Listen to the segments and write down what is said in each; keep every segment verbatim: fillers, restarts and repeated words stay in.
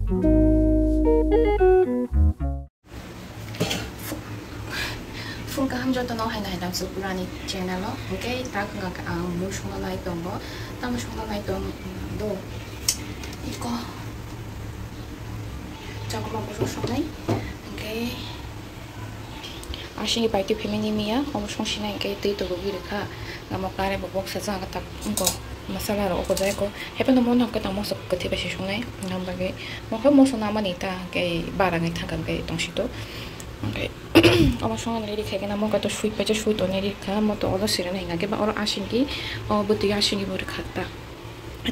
Phung kaham jotono haino haino swk purani channel o. Hwnkhe tak wngkha ang mui songna lai tongo. Tamo songna lai tong do. Iko. Chakma bosong songnai. Hwnkhe asini paitwi phimani miya, omo songsinai hwnkhe twi togogwi rwkha. Amo kare bo boksa jagwi tak wngkha. Masala rok ogo jai ko. Hapheno mono hwnkhe tamo swk kwthwi bai se songnai. Nang bagwi mokhe moso namani ta hwnkhe bara wngwi thangkha hwnkhe tongsito. Hwnkhe omo songna nai rikha khe namo khe to sweet paisa sweet onwi rikha. Mo to olo sirena hinga khe ba oro asingki o bwtwi asingki bo rikha ta.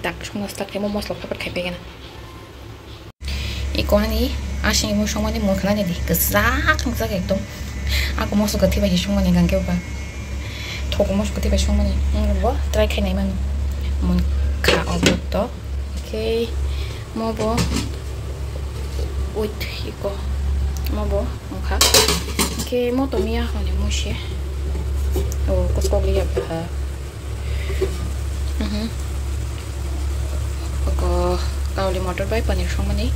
Tak songna start khe mo mosla phaipar khai pegena. Iko ani asingni mui songmani mui khanani di, kwchak wngjak ekdom. Ako moso kwthwi bai songmani hwnkhe ba. Thogo moso kwthwi bai songmani. Wng bo try khai nai mano. Mui kha obo to. Okay. Mo bo. Wait, iko. Mo bo wngkha. Hwnkhe mo to miya hwnwi mui se. O, kuskok liya bwkha. Mhm. Oko kauli motor bai paneer songmani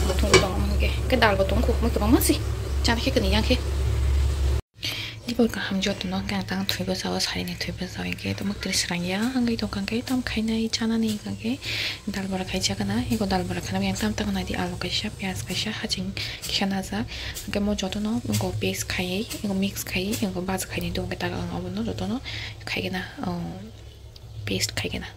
muthung tongo hwnkhe. Hwnkhe dal bo tongkho, mui kwbangma si. Chana khe kwni yang khe. Dibor kaham jotono hwnkhe ang tang thwibo sao, sarini thwibo sao hwnkhe tamo twrwi srang ya wngwi tongkha hwnkhe tamo khainai chanani hwnkhe dal bora khaijak gana. Eko dal bora khainai yang tam tam nai di, alu kaisa, piyaj kaisa, haching kisa najak. Hwnkhe mo jotono eko paste khaiwi, eko mix khaiwi, eko baja khainai do hwnkhe tak ang obono jotono khaigena, o, paste khaigena.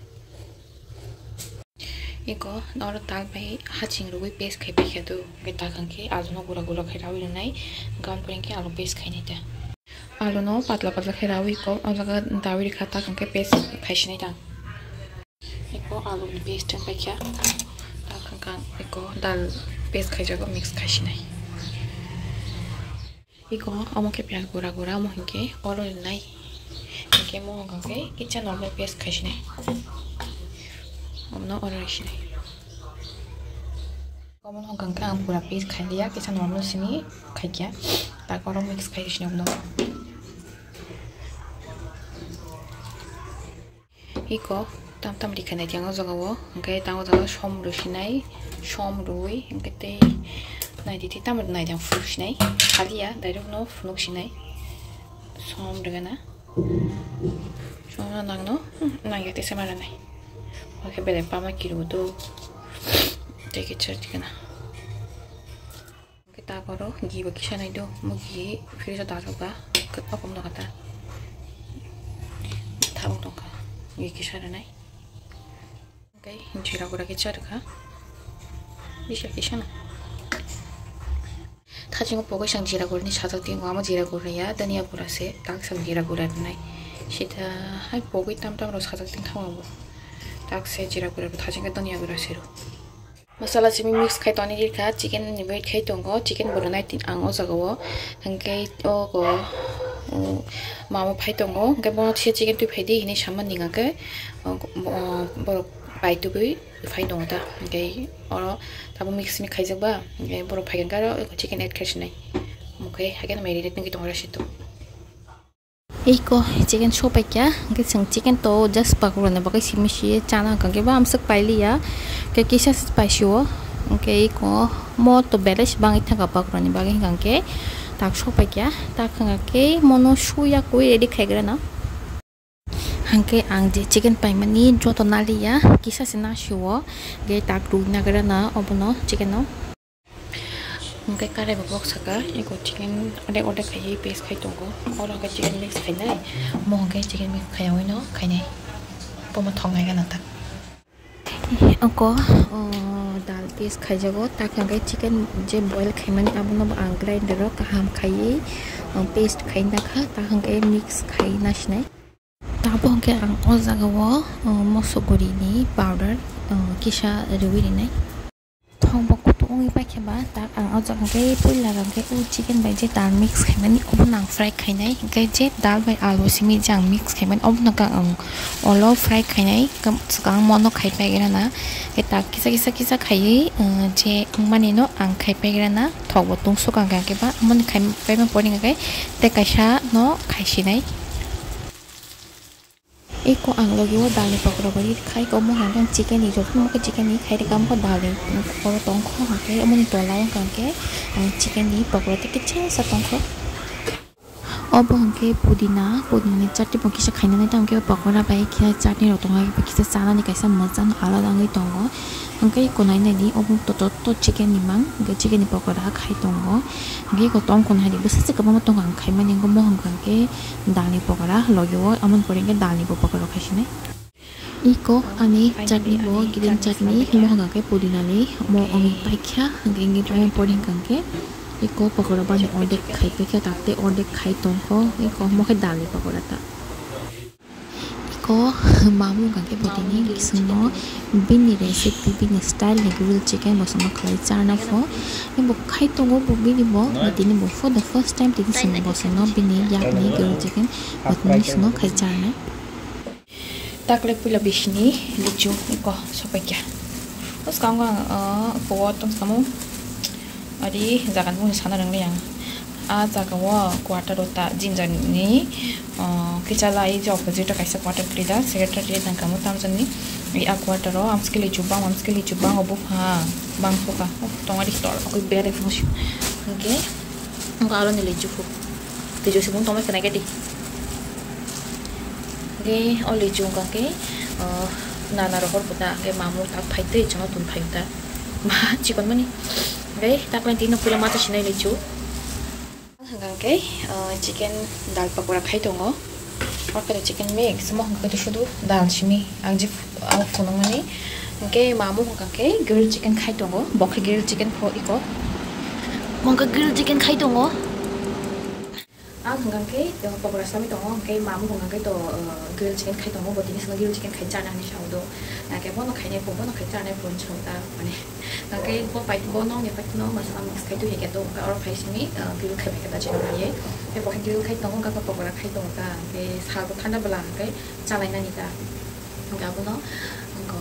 Eko oro dal bai haching rwui paste khai paikha do, hwnkhe tak hwnkhe aluno gura gura khai raui rwnai, hwnkhe aboni pore hwnkhe alu paste khainai ta. Aluno patla patla khai raui eko o jaga daui rikha, tak hwnkhe paste khaisinai ta. Eko aluni paste wng paikha, tak hwnkhe ang eko dal paste khaijago mix khaisinai. Eko omo khe piyaj gura gura, omo hinkhe oro rinai. Hinkhe mo hwnkha khe kisa normal paste khaisinai. Omono oro risinai. Omono hwnkha khe ang pura paste khailiya, kisa normal simi khaikya. Tak oro mix khaisinai omono. Iko tam tam rikha nai tiyang o jaga o, hwnkhe tang o jaga som rwi sinai, som rwi, hwnkhe tei naidi tei tamo naidi ang phunuk sinai, haliya direct no phunuk sinai, som rwgana, som no nang no, nang ya tei sama rwnai, hwnkhe belai pama kiru do, tei khe char rikana. Hwnkhe tak oro ghee bo kisa nai do, omo ghee fridge o dajak ba, kwbangma nokha ta. Tabuk tongkha, ghee kisa rwnai. Hwnkhe jira gura kisa rwkha, bisa kisa no. Thasingo pogwi sang jira gura ni sajak tongo, omo jira gura ya, dania gura se, tak sang jira gura rwnai. Sita hai pogwi tam tam rw sajak tong thangma bo. Tak se jira gura rw, thasingo dania gura se rw. Masala simi mix khai toni rikha, chicken ni wait khai tongo, chicken bo rwnai tin ang o jaga o, hwnkhe o go, o, mama phai tongo, hwnkhe bono thwiya chicken twi phai di hinwi sama ninga khe, o, o, borok pai tubui phai tongo ta, hwnkhe oro tabuk mix simi khaijak ba, hwnkhe borok phai khe aro chicken add khai sinai, omo khe hakhe marinate wngwi tongo rasitu. Iko chicken sopaikya, hwnkhe chwng chicken to just pakurani bagwi simi si chana hwnkha khe bo amswk pailiya, hwnkhe kisa se paisio, hwnkhe iko mo to belai se bangwi thangkha pakurani bagwi hwnkha khe tak sopaikya, tak hwnkha khe mono suya kwi ready khaigrana. Hwnkhe ang je chicken paimani joto naliya, kisa se nasio, hwnkhe tak rwi nagrana obono chicken no. Hwnkhe karai bo bok saka, eko chicken odek odek khaiwi paste khai tongo. Oro hwnkhe chicken mix khainai, omo hwnkhe chicken mix khaiyaui no khainai. Bomo thoknai gana tak. Oko, o, dal paste khaijago, tak hwnkhe chicken je boil khaimani abono bo ang grinder o kaham khaiwi, o, paste khai nakha, tak hwnkhe mix khai nasinai. Tabuk hwnkhe ang o jaga o, o, moso guri ni powder, o, kisa riwi rinai. Thok bo kutung wngwi paikha ba, tak ang o jaga hwnkhe puila hwnkhe o chicken bai je dal mix khaimani obono ang fry khainai, hwnkhe je dal bai alu simi je ang mix khaimani obono khe ang olo fry khainai, swkang mono khai paigrana, hwnkhe tak kisa kisa kisa khaiwi, o, je wngmani no ang khai paigrana, thok bo tungsuk ang khe ba, amoni khai paima pore hwnkhe tei kaisa no khaisinai. Eko ang logi o dal ni pokora bai khai ko mo hang chicken ni jok mo chicken ni khai de kam ko dal ni oro tong kho hang khe omo ni tola o hang khe ang chicken ni pokora te kicha sa tong kho. Obo hwnkhe pudina, pudina ni chutney bo kisa khainani, tamo khe pokora bai khe chutney rok tongo, kisa chanani kaisa mwchang alada wngwi tongo. Hwnkhe eko nai naidi, obo toto to chicken ni mang, hwnkhe chicken ni pokora khai tongo. Hwnkhe eko tongkho nai di, bwswk se kwbangma tongkha ang khaimani, hwnkhe mohor hwnkhe dal ni pokora logi o, amoni pore hwnkhe dal ni bo pokora khai sinai. Iko ani chutney bo green chutney, mo hwnkha khe pudina ni, mo ongwi paikha, hwnkhe hwnkhe pore hwnkha khe iko pokora bani ordek khai paikha, tak tei ordek khai tongkho, iko mo khe dal ni pokora ta. Iko mamu hwnkha khe bo tini bisingno bini recipe, bini style ni grilled chicken bo songno khlai charna pho. Bo khai tongo bo bini bo, bo tini bo for the first time tini sini bo songno bini yakni grilled chicken bo tini songno khai charnai. Takle puila bisini lichu iko sopaikya. Bwskango ang, ah, iko o tong samo. Ari jaga ni mung sana rwngli ang. A jaga o quarter o ta jinjani, ah, kichala i je opposite o kaisa quarter kwrwi da, secretary nang kamo tamjani. I a quarter o amski lichu bang, amski lichu bang o bupha bang phuka. Oh, tong ari tor, akoi bere phungsi. Hwnkhe, hwnkhe aro ni lichu phu. Lichu sibung tongma kena gedi. Hwnkhe o lichu wngkha khe, ah, nana rohor buda, hwnkhe mamu tak phai twi chwngno tun phai ta. Ma chikon mani. Hwnkhe takle tino puila mata sinai lichu. Hwnkha khe, ah, chicken dal pakora khai tongo. Oro khe chicken mix, mo hwnkha khe sudu dal simi ang je, ah, phunukmani. Hwnkhe mamu hwnkha khe grilled chicken khai tongo. Bo khe grilled chicken pho iko. Mo hwnkha grilled chicken khai tongo. Ang hwnkha khe, uh, pokora sami tongo, hwnkhe mamu hwnkha khe to, uh, grilled chicken khai tongo, bo tini simi grilled chicken khai chana hinwi sao do. Hwnkhe bono khainai pho, bono khai chanai pho hinwi sao ta, mane. Hwnkhe bo pai, bo nokni paikhe no masala mix khai twi khe to, hwnkhe oro khai simi, uh, grilled khai pai khe ta chikon raiye. Hwnkhe bo khe grilled khai tongo, hwnkhe pokora khai tongo ta, hwnkhe sal bo thanda bwla hwnkhe chalai nani ta. Hwnkhe abono, hwnkhe,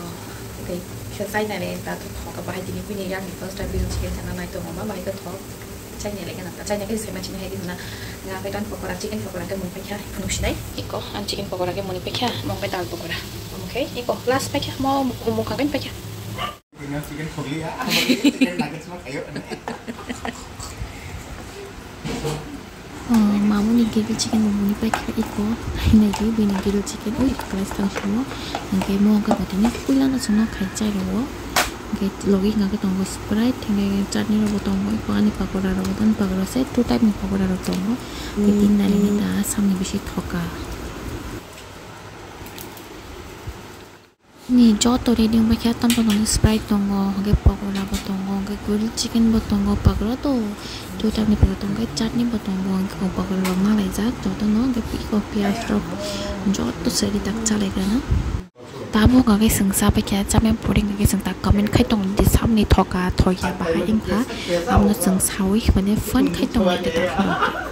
hwnkhe kisa chai nai le ta thok kha bahai tini bini yakni first time grilled chicken chana nai tongo ma bahai khe thok. Chaini le gana ta, chaini khe sema chini hai di huna. Nga khe tan pokora, chicken pokora khe muni paikha, phunuk sinai. Iko, ang chicken pokora khe muni paikha, mong khe dal pokora. Omo khe, iko, last paikha, mo, mo kha khe paikha. Chicken pokora, chicken nuggets ma khayo. Oh, mamuni grilled chicken bo muni paikha iko, hinai di, bini grilled chicken, ui, class tang simo. Hingke mo khe bo tini puila no chwngno khai chai rwo. Hingke logi hingka khe tongo Sprite, hingke chutney rok bo tongo, ani pakora rok bo, ani pakora se two type ni pakora rok tongo. Hingke tin nani ni ta samni bisi thoka. Ni joto ready wngbaikha, tamo tamo ni Sprite tongo, hingke pakora bo tongo, hingke grilled chicken bo tongo, pakora to two type ni pakora tongo, hingke chutney bo tongo, hingke o pakora rok malaijak jotono, hingke iko piyaj rok joto se ready tak chalaigrana. Tabuk hwnkhe chwng chabaikha, chamani pore hwnkhe chwng ta comment khai tongo di, samni thoka thoya bahai wngkha, abono chwng saui mane fun khai tongo ta.